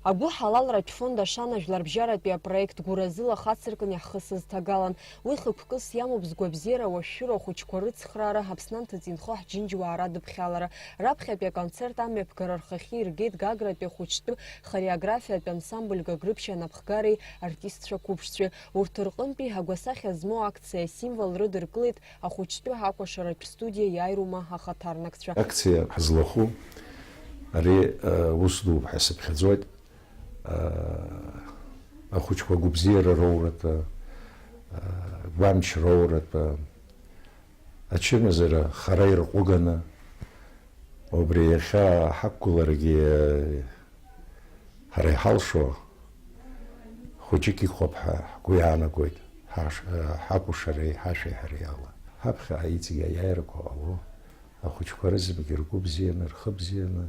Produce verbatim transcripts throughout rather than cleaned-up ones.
Агәыҳалалратә фонд Ашана жәларбжьаратәи апроект гәыразыла хацыркын иаҳхысыз ҭагалан. Уи хықәкыс иамоуп згәабзиара уашәшәыроу ахәыҷқәа рыцхраара, Аԥсны анҭыҵ инхо ҳџьынџьуаа радыԥхьалара. Раԥхьатәи аконцерт амҩаԥгара рхахьы иргеит Гагратәи ахәыҷтәы хореографиатә ансамбль Гагрыԥшь анапхгареи артистцәа қәыԥшцәеи. Урҭ рҟынтәи агәасахьа змоу акциа асимвол рыдыркылеит ахәыҷтәы акәашаратә студиа иааирума ахаҭарнакцәа. Акциа ҳазлахәу ари, э, ус дууп ҳәа сыԥхьаӡоит. Э, ахәыҷқәа гәыбзиара роуратәы, э, гәамч роуратәы, ачымазара хара ирҟәыганы, убри иахьа ҳақәгыларагьы, э, ҳара иҳалшо хәыҷык иҟоуп ҳәа ҳгәы иаанагоит, ҳаш-, ҳакәашареи ҳашәаҳәареи ала. Ҳаԥхьаҟа иҵегьы аиааирақәа ҟало, ахәыҷқәа рызегьы ргәы бзианы, рхы бзианы,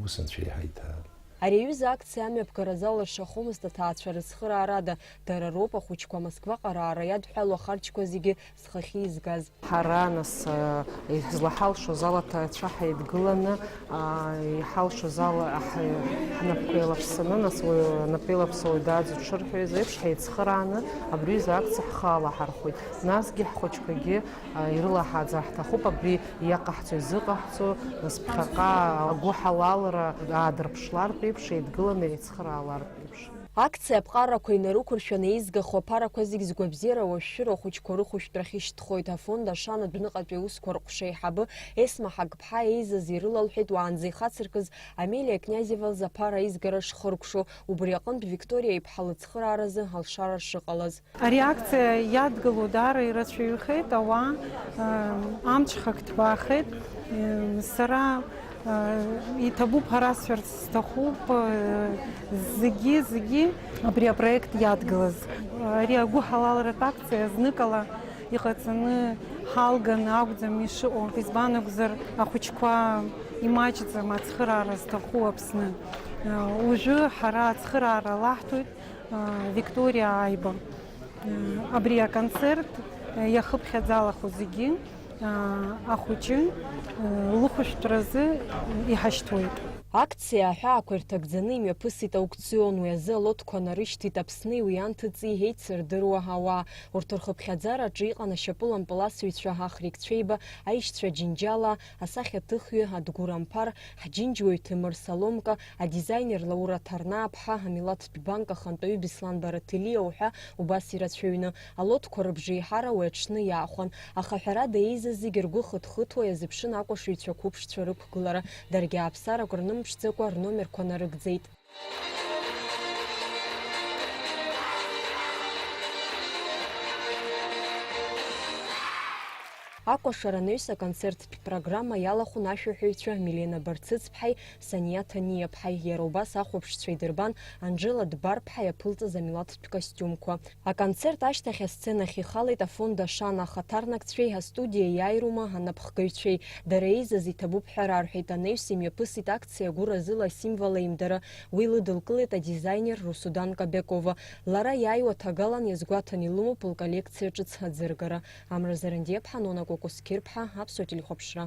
ус Анцәа иаҳа иҭаан. Ари аҩыза акциа амҩаԥгара залыршахомызт аҭаацәа рыцхыраарада, дара роуп ахәыҷқәа Москваҟа раара иадҳәалоу ахарџьқәа зегьы зхахьы изгаз. Ҳара, нас, э, излаҳалшоз ала ҭаацәа ҳаидгыланы, а, иҳалшоз ала ҳ-, ҳнапқәа еилаԥсаны, нас уи анапы еилаԥсоу дааӡо дшырҳәоз еиԥш, ҳаицхырааны абри аҩыза акциа ҳхы алаҳархәит. Насгьы ҳхәыҷқәагьы, а, ирылаҳаӡар ҳҭахуп, абри иаҟаҳҵо, изыҟаҳҵо, нас ԥхьаҟа агәыҳалалра аадырԥшлартә еиԥш еидгыланы еицхыраалартә еиԥш. Акциа аԥҟарақәа инарықәыршәаны еизгахо аԥарақәа зегь згәабзиара уашәшәыроу ахәыҷқәа рыхәышәтәрахь ишьҭхоит. Афонд Ашана адәныҟатәи аусқәа рҟәша аиҳабы Есма Ҳагԥҳа еизаз ирылалҳәеит уаанӡа ихацыркыз Амелиа Князева лзы аԥара аизгара шхыркәшо, убри аҟынтә Викториа иԥҳа лыцхырааразы алшара шыҟалаз. Ари акциа иадгылоу даара ирацәаҩхеит, ауаа, э, амҽхак ҭбаахеит. Э, сара, э, иҭабуп ҳәа расҳәарц сҭахуп, э, зегьы, зегьы абри апроект иадгылаз. Ари агәыҳалалратә акциа зныкала иҟаҵаны ҳалганы акәӡам ишыҟоу, избан акәзар, ахәыҷқәа имаҷӡам ацхыраара зҭаху Аԥсны. Э, уажәы ҳара ацхыраара лаҳҭоит. Викториа Аиба. Абри аконцерт иахыԥхьаӡалахо зегьы ахәыҷы лыхәышәтәразы иҳашьҭуеит. Акциа аҳәаақәа ирҭагӡаны имҩаԥысит аукцион, уи азы алотқәа нарышьҭит Аԥсни уи анҭыҵи еицырдыруа ауаа. Урҭ рхыԥхьаӡараҿы иҟан ашьапылампыласыҩцәа, ахрикцәеиба, аишьцәа Џьынџьала, асахьаҭыхҩы Адгәыр Амԥар, ҳџьынџьуаҩ Ҭемыр Саломка, адизайнер Лаура Ҭарнааԥҳа, амилаҭтә банк ахантәаҩы Беслан Бараҭелиа уҳәа убас ирацәаҩны. Алотқәа рыбжеиҳара уи аҽны иаахәан, аха ҳәарада еизаз зегьы ргәы хыҭхыҭуа иазыԥшын акәашаҩцәа қәыԥшцәа рықәгылара. Даргьы ааԥсарак рнымԥшӡакәа рномерқәа нарыгӡеит. Акәашара анаҩс аконцерттә программа иалахәын ашәаҳәаҩцәа Милена Барцыцԥҳаи Саниа Ҭаниаԥҳаи, иара убас ахәаԥшцәа идырбан Анжела Дбарԥҳа иаԥылҵаз амилаҭтә костиумқәа. Аконцерт ашьҭахь асценахь ихалеит афонд Ашана ахаҭарнакцәеи астудиа иааирума анапхгаҩцәеи. Дара еизаз иҭабуп ҳәа рарҳәеит, анаҩс имҩаԥысит акциа гәыразыла асимвол аимдара. Уи лыдылкылеит адизайнер Русудан Кобякова. Лара иааиуа ҭагалан иазгәаҭан илымоуп лколлекциа ҿыц аӡыргара. Амра Зарандиаԥҳа, Нона Кәакәасқьырԥҳа, Аԥсуа телехәаԥшра.